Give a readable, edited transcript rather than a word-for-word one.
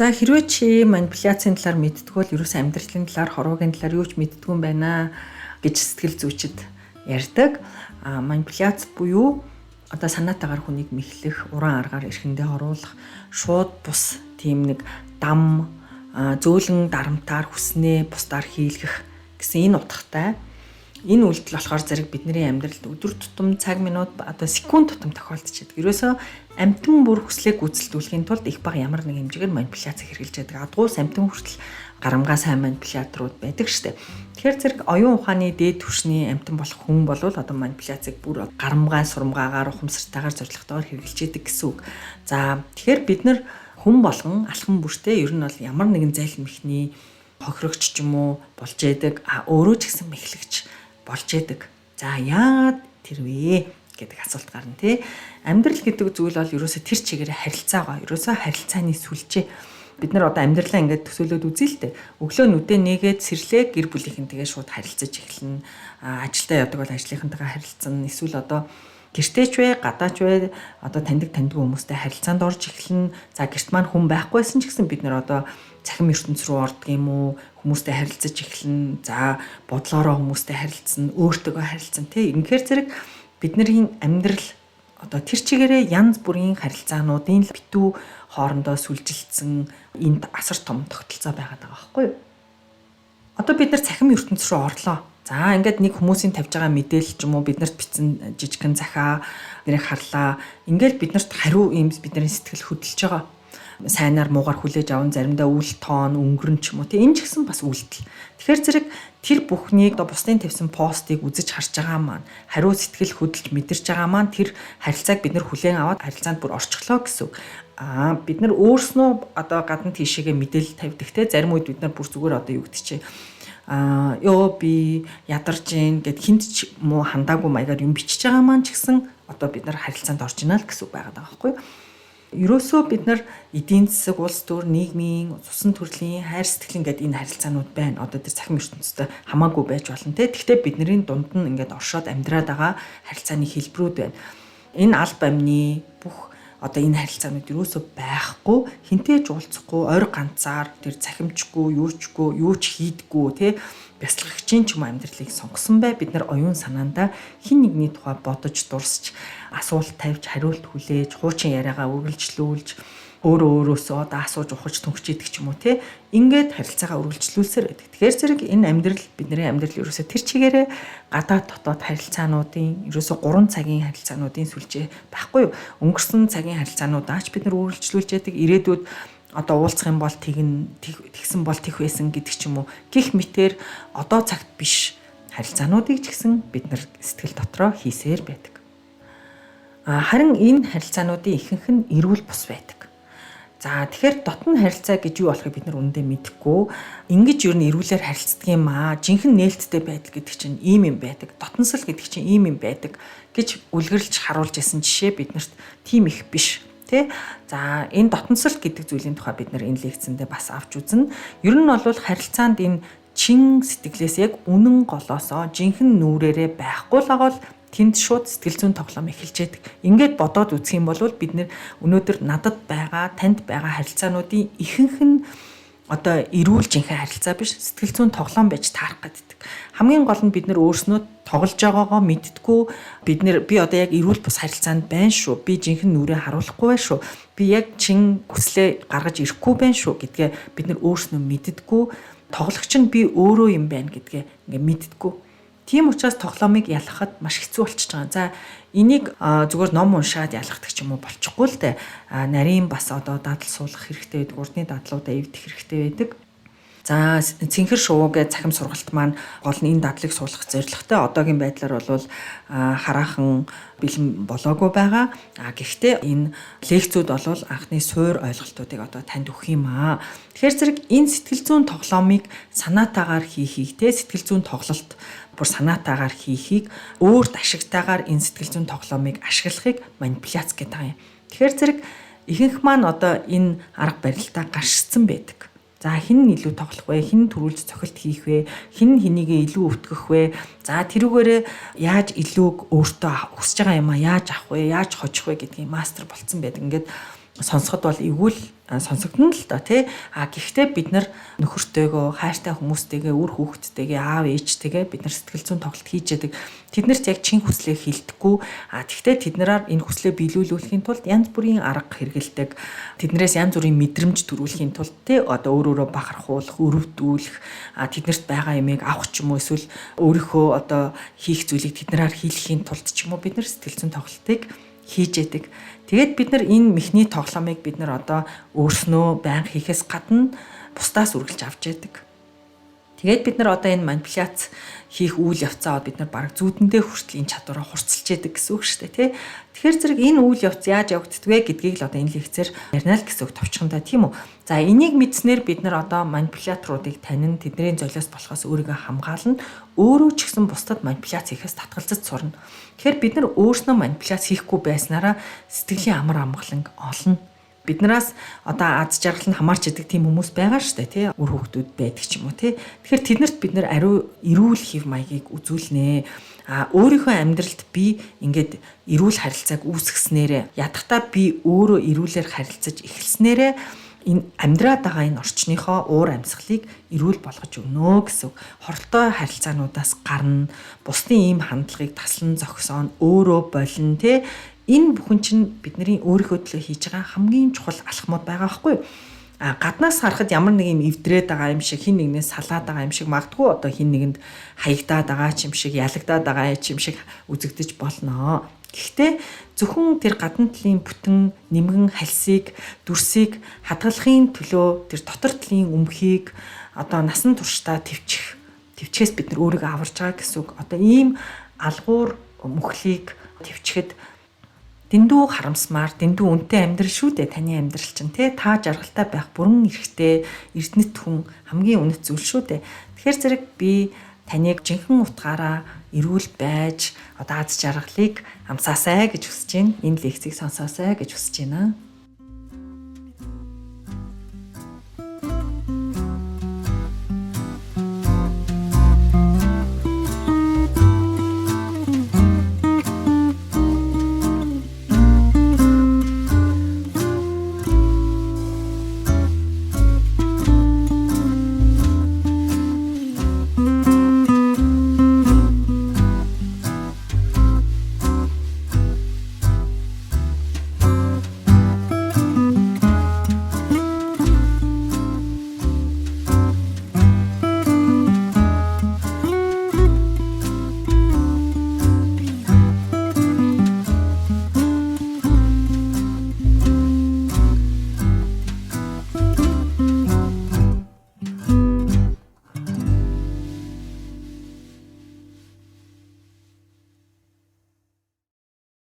За, хэрвээ чи манипуляцийн талаар мэддэг бол ерөөсөө амьдралын талаар, хорвоогийн талаар юу ч мэддэггүй юм байна гэж сэтгэл зүйчид ярьдаг. А манипуляц буюу одоо санаатаагаар хүнийг мэхлэх, уран аргаар эрхэндээ оруулах, шууд бус тийм нэг дам, зөөлөн дарамтаар хүснээ бусдаар хийлгэх гэсэн энэ утгатай. Энэ үйлдэл болохоор зэрэг бидний амьдралд өдөр тутам, цаг минут, одоо секунд тутам тохиолдож байдаг. Ерөөсөө амьтан бүр хүслээ гүйцэлдүүлэхийн тулд их бага ямар нэг хэмжээгээр манипуляц хэрэглэж байдаг. Адгуус амьтан хүртэл гарамгаа сайн манипуляторууд байдаг штэ. Тэгэхээр зэрэг оюун ухааны дээд түвшний амьтан болох хүн болвол одоо манипуляцийг бүр гарамгаа сурамгаагаар, ухамсартайгаар, зорилготойгоор хэрэглэж байдаг гэсэн үг. За, тэгэхээр бид нар хүн болгон алхам бүртээ ер нь бол ямар нэгэн зайлмхний хохирогч ч юм уу болж яадаг. А өөрөө ч гэсэн мэхлэгч болж яадаг. За, яагаад тэр вэ гэдэг асуулт гарна, тий. Амьдрал гэдэг зүйл бол ерөөсө тэр чигээр харилцаа байгаа. Ерөөсө харилцааны сүлжээ. Бид нар одоо амьдралаа ингээд төсөөлөөд үзье л дээ. Өглөө нүдээ нээгээд сэрлээ, гэр бүлийнхэнтэйгээ шууд харилцаж эхэлнэ. Ажилдаа явдаг бол ажлынхантайгаа харилцана. Эсвэл одоо гэртээ ч вэ, гадаа ч вэ, одоо таньдаг таньдгүй хүмүүстэй харилцаанд орж эхэлнэ. За, гэрт маань хүн байхгүйсэн ч гэсэн бид нар одоо цахим ертөнц рүү ордог юм уу, хүмүүстэй харилцаж эхэлнэ. За, бодлоороо хүмүүстэй харилцана, өөртөөгөө харилцана, тий. Үнэхээр зэрэг бидний амьдрал одоо тэр чигээрээ янз бүрийн харилцаануудын битүү хоорондоо сүлжилсэн энд асар том тогтолцоо байгаад байгаа байхгүй юу? Одоо бид нар цахим ертөнц рүү орлоо. За, ингээд нэг хүмүүсийн тавьж байгаа мэдээлэл ч юм уу, бид нарт бичсэн жижигхэн захаа нэрийг харлаа. Ингээд бид нарт хариу ийм бидний сэтгэл хөдлөж байгаа. Сайнаар муугаар хүлээж аван, заримдаа үл тоон өнгөрөн ч юм уу, тийм, энэ ч гэсэн бас үйлдэл. Тэгэхээр зэрэг тэр бүхнийг одоо бусдын тавьсан постыг үзэж харж байгаа маань, хариу сэтгэл хөдлөж мэдэрч байгаа маань тэр харилцааг бид нар хүлээн аваад харилцаанд бүр орчихлоо гэсэн үг. Аа, бид нар өөрснөө одоо гадна тийшээгээ мэдээлэл тавьдаг, те, зарим үед бид нар бүр зүгээр одоо юу гэдэг чи, аа, ёо, би ядарч гин гэд хинт ч муу хандаагүй маягаар юм бичиж байгаа маань ч гэсэн одоо бид нар харилцаанд орж ийна л гэсэн үг байгаа байхгүй юу? Ерөөсөө бид нар эдийн засаг, улс төр, нийгмийн, цусан төрлийн, хайр сэтгэлийн гэдэг энэ харилцаанууд байна. Одоо тэр цахим ертөнцтэй хамаагүй байж болно, те. Гэхдээ бидний дунд нь ингээд оршоод амьдраад байгаа харилцааны хэлбэрүүд байна. Энэ алба амны бүх одоо энэ харилцаанууд ерөөсөө байхгүй, хинтээ ч уулзахгүй, ойр ганцаар тэр цахимчгүй, юучгүй, юу ч хийдэггүй, те, бясалгагчийн ч юм амьдралыг сонгосон бай. Бид нар оюун санаандаа хин нэгний тухай бодож, дурсч, асуулт тавьж, хариулт хүлээж, хуучин яриагаа үргэлжлүүлж, өөрөө өөрөөсөө одоо асууж, ухаж, түнхэж идэх ч юм уу, те, ингээд харилцаагаа үргэлжлүүлсээр байдаг. Тэгэхээр зэрэг энэ амьдрал, бидний амьдрал ерөөсөө тэр чигээрээ гадаад дотоод харилцаануудын, ерөөсөө 3 цагийн харилцаануудын сүлжээ байхгүй юу? Өнгөрсөн цагийн харилцаануудаа ч бид нар үргэлжлүүлж яадаг. Ирээдүйд одоо уулзах юм бол тэгнэ, тэгсэн бол тех байсан гэдэг ч юм уу. Гэх мэтээр одоо цагт биш харилцаануудыг ч гэсэн бид нар сэтгэл дотроо хийсээр байдаг. А харин энэ харилцаануудын ихэнх нь эрүүл бус байдаг. За, тэгэхээр дотн харилцаа гэж юу болохыг бид нар үнэндээ мэдэхгүй. Ингэж ер нь эрүүлэр харилцдаг юм аа. Жинхэнэ нээлттэй байдал гэдэг чинь ийм юм байдаг. Дотносол гэдэг чинь ийм юм байдаг гэж үлгэрлж харуулж исэн жишээ биднэрт тийм их биш. Тэ? За, энэ дотносол гэдэг зүйлийн тухай бид нар энэ лекцэндээ бас авч үзнэ. Ер нь бол харилцаанд энэ чин сэтгэлээс, яг үнэн голоосоо, жинхэнэ нүрээрээ байхгүй л байгаа бол тэнд шууд сэтгэл зүйн тоглоом эхэлж яадаг. Ингээд бодоод үзэх юм бол бид нэр өнөөдөр надад байгаа, танд байгаа харилцаануудын ихэнх нь одоо эрүүл жинхэнэ харилцаа биш, сэтгэл зүйн тоглоом байж таарах гэдэг. Хамгийн гол нь бид нар өөрснөө тоглож байгаагаа мэддэггүй. Бид нэр би одоо яг эрүүл бус харилцаанд байна шүү. Би жинхэнэ нүрээ харуулахгүй байна шүү. Би яг чин хүслээ гаргаж ирэхгүй байна шүү гэдгээ бид нар өөрснөө мэддэггүй. Тоглогч нь би өөрөө юм байна гэдгээ ингээ мэддэггүй. Тийм учраас тоглоомыг ялгахад маш хэцүү болчихж байгаа. За, энийг зүгээр ном уншаад ялгадаг ч юм уу болчихгүй л дээ. Нарийн бас одоо дадал суулгах хэрэгтэй байдаг. Урдны дадлуудаа эвдэх хэрэгтэй байдаг. За, цэнхэр шувуугээ цахим сургалт маань гол нь энэ дадлыг суулгах зорилготой. Одоогийн байдлаар бол хараахан бэлэн болоогүй байгаа. А гэхдээ энэ лекцүүд бол анхны суур ойлголтуудыг одоо танд өгөх юм аа. Тэгэхээр зэрэг энэ сэтгэл зүйн тоглоомыг санаатаагаар хийхийг, те, сэтгэл зүйн тоглолт бүр санаатаагаар хийхийг, өөрт ашигтайгаар энэ сэтгэл зүйн тоглоомыг ашиглахыг манипуляц гэдэг юм. Тэгэхээр зэрэг ихэнх маань одоо энэ арга барилдаа гаршигдсан байдаг. За, хэн нь илүү тоглох вэ? Хэн нь түрүүлж цохилт хийх вэ? Хэн нь хэнийгээ илүү өвтгөх вэ? За, тэрүүгээрээ яаж илүү өөртөө хүсэж байгаа юм а яаж авах вэ? Яаж хожих вэ гэдгийг мастер болцсон байдаг. Ингээд Сонсоход бол эвгүй л сонсогдоно л доо, тий. А гэхдээ бид нар нөхөртэйгөө, хайртай хүмүүстэйгээ, үр хүүхэдтэйгээ, аав ээжтэйгээ бид нар сэтгэл зүйн тоглолт хийж яадаг. Тэднэрт яг чин хүслээ хилдэхгүй. А тэгвэл тэднэрээр энэ хүслээ биелүүлэхийн тулд янз бүрийн арга хэрэгэлдэг. Тэднэрээс янз бүрийн мэдрэмж төрүүлэхийн тулд, тий, одоо өөр өөрө бахархуулах, өрөвдүүлэх, а тэднэрт байгаа юмыг авах ч юм уу, эсвэл өөрийнхөө одоо хийх зүйлийг тэднэрээр хийлгэхийн тулд ч юм уу бид нар сэтгэл зүйн тоглолтыг хийж яадаг. Тэгээд бид нар энэ мэхний тоглоомыг бид нар одоо өөрснөө байнга хийхээс гадна бусдаас үргэлж авч яадаг. Тэгээд бид нар одоо энэ манипуляц хийх үйл явцаа бид нар бараг зүүдэндээ хүртэл энэ чадвараа хурцлж яадаг гэсэн үг шүү дээ, тий. Тэгэхээр зэрэг энэ үйл явц яаж явагддаг вэ гэдгийг л одоо энэ лекцээр ярина л гэсэн үг товчхондоо, тийм үү. За, энийг мэдснээр бид нар одоо манипуляторуудыг танин, тэдний золиос болохоос өөрийгөө хамгаална. Өөрөө ч гэсэн бусдад манипуляц хийхээс татгалзаж сурна. Тэгэхээр бид нар өөрснөө манипуляц хийхгүй байснараа сэтгэлийн амар амгаланг олно. Биднээс одоо аз жаргал нь хамаарч идэг тийм хүмүүс байгаа шүү дээ, тий, үр хүүхдүүд байдаг ч юм уу, тий. Тэгэхээр тэднэрт бид нар ариу эрүүл хэв маягийг үзүүлнэ. А өөрийнхөө амьдралд би ингээд эрүүл харилцааг үүсгэснээрээ, ядахтаа би өөрөө эрүүлэр харилцаж эхэлснээрээ энэ амьдраад байгаа энэ орчныхоо уур амьсгалыг эрүүл болгож өгнө гэсэн үг. Хоролтой харилцаануудаас гарна, бусдын ийм хандлагыг таслан зогсооно, өөрөө болно, те. Энэ бүхэн чинь бидний өөрийнхөө төлөө хийж байгаа хамгийн чухал алхмууд байгаа байхгүй юу? А гаднаас харахад ямар нэг юм эвдрээд байгаа юм шиг, хин нэгнээс салаад байгаа юм шиг, магадгүй одоо хин нэгэнд хаягдаад байгаа ч юм шиг, ялагдаад байгаа ч юм шиг үзэгдэж болно. Гэхдээ зөвхөн тэр гадна талын бүтэн нэмгэн хальсыг, дүрсийг хадгалахын төлөө тэр дотор талын өмхийг одоо насан туршдаа төвчхээс бид нар өөрийгөө аварж байгаа гэсэн үг. Одоо ийм алгуур мөхлийг төвчхэд дэндүү харамсмаар, дэндүү үнэтэй амьдрал шүү дээ таны амьдрал чинь, тий. Та жаргалтай байх бүрэн эрхтэй эрдэнэт хүн, хамгийн үнэт зүйл шүү дээ. Тэгэхээр зэрэг би таныг жинхэнэ утгаараа эрүүл байж одоо аз жаргалыг амсаасай гэж хүсэж байна. Энэ лекцийг сонсоосай гэж хүсэж байна.